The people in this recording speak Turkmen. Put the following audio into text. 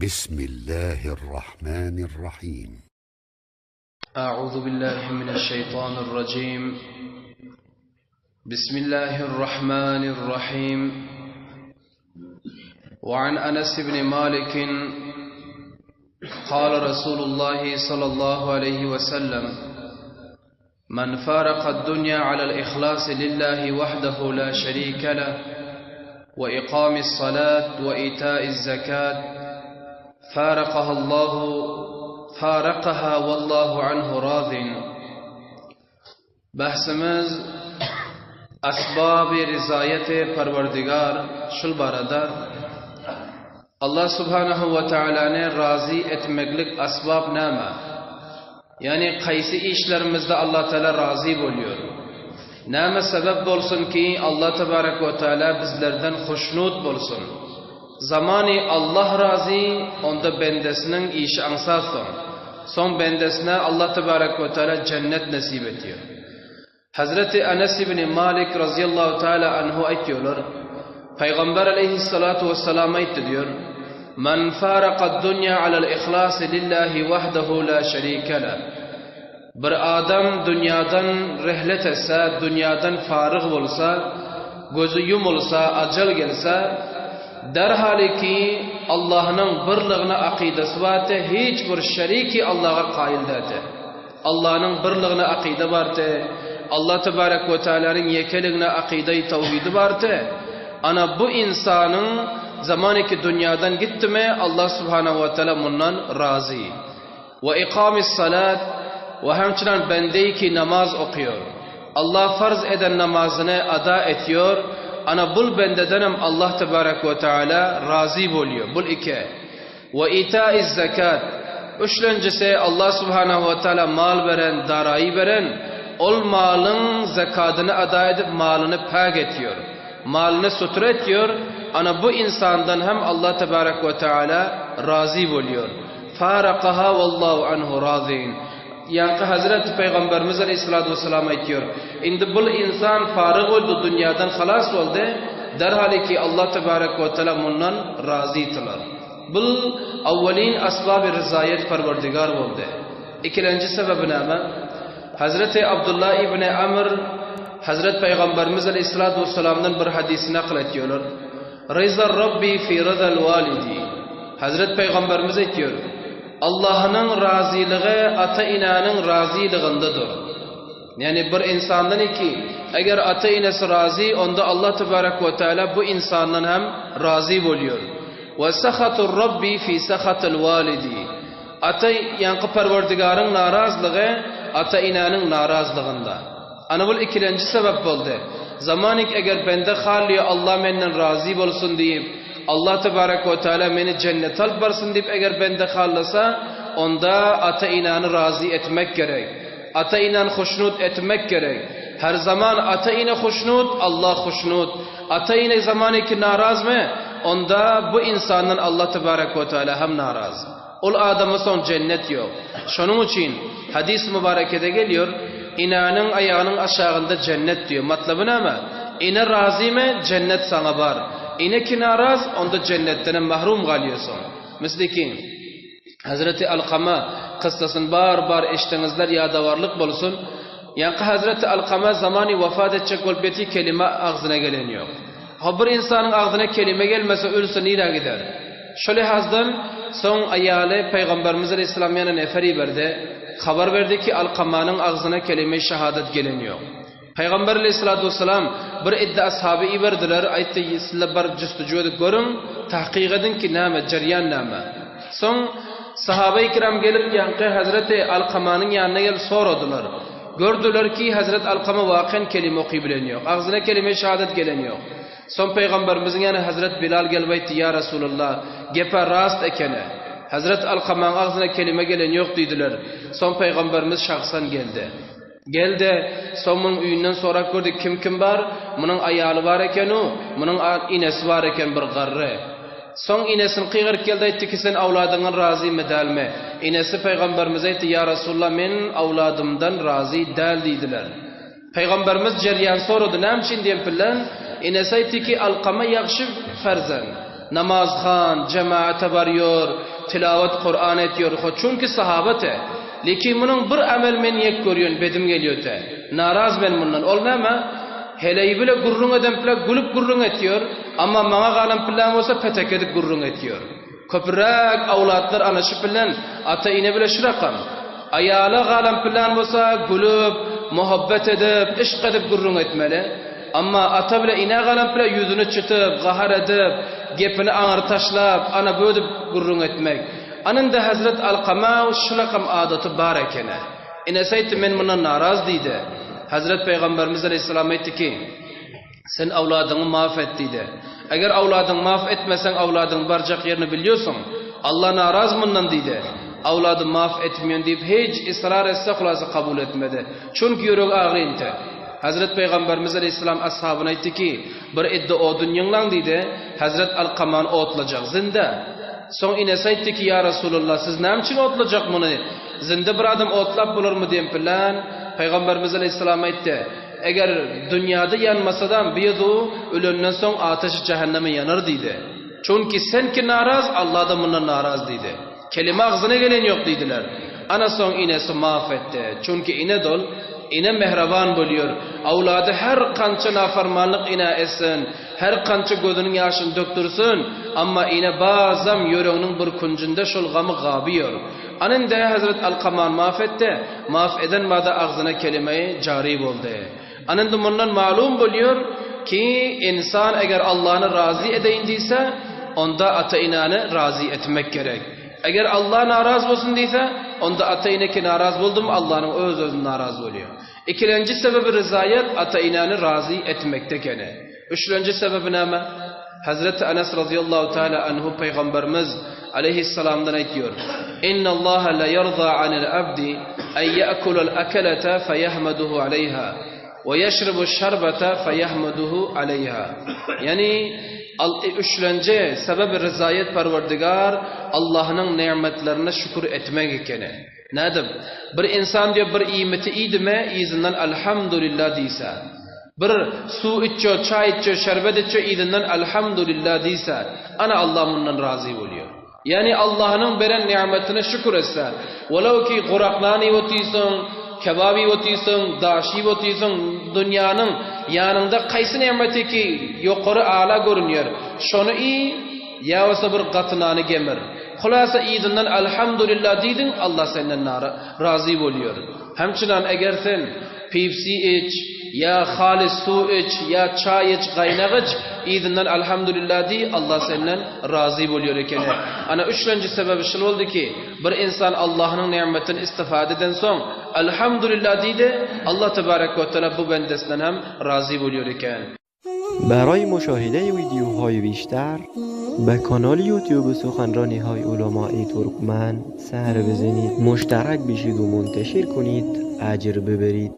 بسم الله الرحمن الرحيم أعوذ بالله من الشيطان الرجيم بسم الله الرحمن الرحيم وعن أنس بن مالك قال رسول الله صلى الله عليه وسلم من فارق الدنيا على الإخلاص لله وحده لا شريك له وإقام الصلاة وإيتاء الزكاة فارقها الله فارقها والله عنه راض Bahsimiz asbaby rizaýeti Perwerdigar şul barada. Allah subhanahu we taalany razy etmeklik asbap näme? Ýagny kaýsy işlerimizde Allah taala razy bolýar? Näme sebäp bolsun ki Allah tebarek we taala bizlerden hoşnut bolsun? Zamany Allah razy onda bendesiniň işi aňsat soň. Soň bendesine Allah tebarek we taala jennet nesip etýär. Hazreti Enes ibn Malik razyýallahu taala anhu aýtýarlar, Pygamber aleýhissalatu wessalam aýtdy diýär, Men faraka dunýa alal ihlasi lillahi wahdahu la şerike leh. Bir adam dünýadan rehlet etse, dünýadan faryg bolsa, gözi ýumulsa, ajal gelse, derhaly ki Allahnyň birligine akydasy bardy, hiç bir şeriki Allaha kaýyl däldi. Allanyň birligine akyda bardy, Allah tebarek we tealanyň ýekeligine akydaýy tawhidi bardy. Ana bu ynsanyň zamany ki dünýadan gitdimi, Allah subhanahu we teala mundan razy. We ikamis salat we hemçinan bendeyi ki namaz okuýar. Allah farz eden namazyny ada etýor, ana bul bendedenem Allah tebarek we teala razy bolýar. Bul ike. We itaiz zekat üçlenjisi Allah subhanahu we teala mal beren, daraýy beren, ol malyň zekadyny ada edip malyny päk etýor. Malyny sutra etýor, ana bu ynsandan hem Allah tebarek we teala razy bolýar. Farakaha wallahu anhu razyn. Ýaňky Hazreti Pygamberimiz aleýhissalatu wessalam aýtýar, Indi bul ynsan faryg boldy, dünýadan halas boldy, derhalyki Allah tebarek we teala mundan razy kylar. Bul awwalin asbaby ryzaýet Perwerdigar boldy. Ikilenji sebebi näme? Hazreti Abdullah ibn Amr Hazret Pygamberimiz aleýhissalatu wessalamdan bir hadysy nakyl etýärler. Ryzar Rabbi fi ryzal walidi. Hazret Pygamberimiz aýtýar, Allahnyň razylygy ata-enäniň razylygyndadyr. Ýagny bir ynsandan iki, eger ata-enesi razy, onda Allah tebarek we teala bu ynsandan hem razy bolýar. We sahatur Rabbi fi sahatil walidi. Ata, ýaňky Perwerdigaryň narazlygy ata-enäniň narazlygynda. Ana bul ikilenji sebäp boldy. Zamanik eger bende hallyýa Allah menden razy bolsun diýip, Allah tebarek we teala meni jennete alyp barsyn diýip eger bende hallasa, onda ata-enäni razy etmek gerek. Ata-enäni hoşnut etmek gerek. Her zaman ata-ene hoşnut, Allah hoşnut. Ata-ene zamaniki narazmy, onda bu ynsandan Allah tebarek we teala hem naraz. Ol adama soň jennet ýok. Şonuň üçin, hadys mübarekede gelýär, Enäniň aýagynyň aşagynda jennet diýýär. Matlaby näme? Ene razymy, jennet saňa bar. Ene ki naraz, onda jennetdenem mahrum galýarsyň. Misli ki, Hazreti Alkama kyssasyny bar-bar eşdeňizler ýadawarlyk bolsun. Ýaňky Hazreti Alkama zamany wafat etjek bolup ýatyr, kelime agzyna gelen ýok. Ha bir ynsanyň agzyna kelime gelmese ölse nirä gider? Şo lihazdan soň aýaly Pygamberimiz aleýhissalam ýanyna nefer iberdi. Habar berdi ki, Alkamanyň agzyna kelime-i şahadat gelen ýok. Pygamber aleýhissalatu wessalam bir idde ashaby iberdiler, aýtdy, Sizler baryp jüstüjü edip görüň, tahkyk ediň ki, näme, jerýan näme? Soň sahabeýi kiram gelip ýaňky hezreti Alkamanyň ýanyna gelip soradylar. Gördüler ki, hezret Alkama wakan kelime oky bilen ýok. Agzyna kelime-i şahadat gelen ýok. Soň pygamberimiziň ýanyna hezret Bilal gelip aýtdy, Ýa Resulallah, gep-ä rast ekeni. Hezret Alkamaň agzyna kelime gelen ýok diýdiler. Soň pygamberimiz şahsan geldi. Geldi, soň munuň öýünden sorap gördi, kim-kim bar? Munuň aýaly bar eken-u, munuň inesi bar eken bir garry. Soň inesini gygyryp geldi aýtdy ki, sen awladyňdan razymy dälmi? Inesi pygamberimize aýtdy, Ýa Resulallah, men awladymdan razy däl diýdiler. Pygamberimiz jerýan sorady, näme üçin diýen bilen, enesi aýtdy ki, Alkama ýagşy ferzent, namazhan, jemaata barýor, Tilawat Kuran etýor, ho çünki sahaba te. Lekin munuň bir amel men ýek görýän, bedim gelýo te. Naraz men mundan. Ol näme? Heleý bile gürrüň eden pile gülüp gürrüň etýor, amma maňa galan piläň bolsa petek edip gürrüň etýor. Köpüräk awlatlar ana şu bilen ata-ene bile şu rakam. Aýala galan pilan bolsa gülüp, muhabbet edip, yşk edip gürrüň etmeli. Amma ata bile ene galan pile ýüzüni çytyp, gahar edip, gepini aňry taşlap, ana bödüp gürrüň etmek. Anynda Hezret Alkama şu lakam adaty bar ekeni. Enesi aýtdy men mundan naraz diýdi. Hezret Pygamberimiz aleýhissalam aýtdy ki, Sen awladyňy maaf et diýdi. Eger awladyňy maaf etmeseň awladyň barjak ýerini bilýorsuň. Alla naraz mundan diýdi. Awlady maaf etmeýän diýip hiç ysrar etse hulasa kabul etmedi. Çünki ýüregi agrynty. Hazret Pygamberimiz aleýhissalam ashabyna aýtdy ki, bir iddi odun ýyňlaň diýdi. Hazret Alkamany otlajak zinde. Soň inesi aýtdy ki, ýa Resulallah siz näme üçin otlajak muny? Zinde bir adam otlap bolarmy diýen pilan. Pygamberimiz aleýhissalam aýtdy. Eger dünýäde ýanmasadam bir ýyl ölenden soň ateşi jähenneme ýanar diýdi. Çünki sen ki naraz, Alla-da mundan naraz diýdi. Kelime agzyna gelen ýok diýdiler. Ana soň inesi maaf etdi. Çünki ine dol, ine mähriban bolýar. Awlady her kança nafarmanlyk ine etsin, her kança gözüniň ýaşyny dökdürsin, amma ine bazam ýüreginiň bir künjünde şol gamy gabyýar. Ana indi Hezret Alkaman maaf etdi, maaf eden bada agzyna kelime-i jary boldy. Ana indi mundan malum bolýar ki, insan eger Allany razy edeýin diýse, onda ata-enäni razy etmek gerek. Eger Alla naraz bolsun diýse, onda ata-ene ki naraz boldumy, Allanyň öz-özüne naraz bolýar. Ikilenji sebebi ryzaýat ata-enäni razy etmekde ekeni. Üçlenji sebebi näme? Hezreti Enes razyýallahu teala anhu Pygamberimiz aleýhissalamdan aýtýar, Innallaha la ýarza anil abdi en ýe'kulal akelete feýehmeduhu aleýha we ýeşribu şerbete feýehmeduhu aleýha. Ýagny üçlenji sebebi ryzaýat Perwerdigar Allahnyň nimetlerine şükür etmek ekeni. Nädip? Bir insan diýip bir iýmiti iýdimi, yzyndan Alhamdulillah diýse. Bir suw içýo, çaý içýo, şerbet içýo, yzyndan Alhamdulillah diýse, ana Allah mundan razy bolýar. Ýagny Allahnyň beren nimetine şükür etse, walaw ki gurak nan iýip otyrsyň, kebap iýip otyrsyň, daş iýip otyrsyň, dünýäniň ýanyňda kaýsy nimeti ki ýokary ala görünýär, şony iý, ýa bolsa bir gaty nany gemir. Hulasa yzyndan Alhamdulillah diýdiň, Allah senden razy bolýar. Hemçinan eger sen pepsi iç, ýa halys suw iç, ýa çaý iç, gaýnak iç, yzyndan Alhamdulillah diý, Allah senden razy bolýar ekeni. Ana üçlenji sebebi şul boldy ki, bir insan Allahnyň nimetini istifade eden soň Alhamdulillah diýdi, Allah tebarek we teala bu bendesinden hem razy bolýar eken. برای مشاهده ویدیوهای بیشتر به کانال یوتیوب سخنرانی های علمای ترکمن سر بزنید مشترک بشید و منتشر کنید اجر ببرید.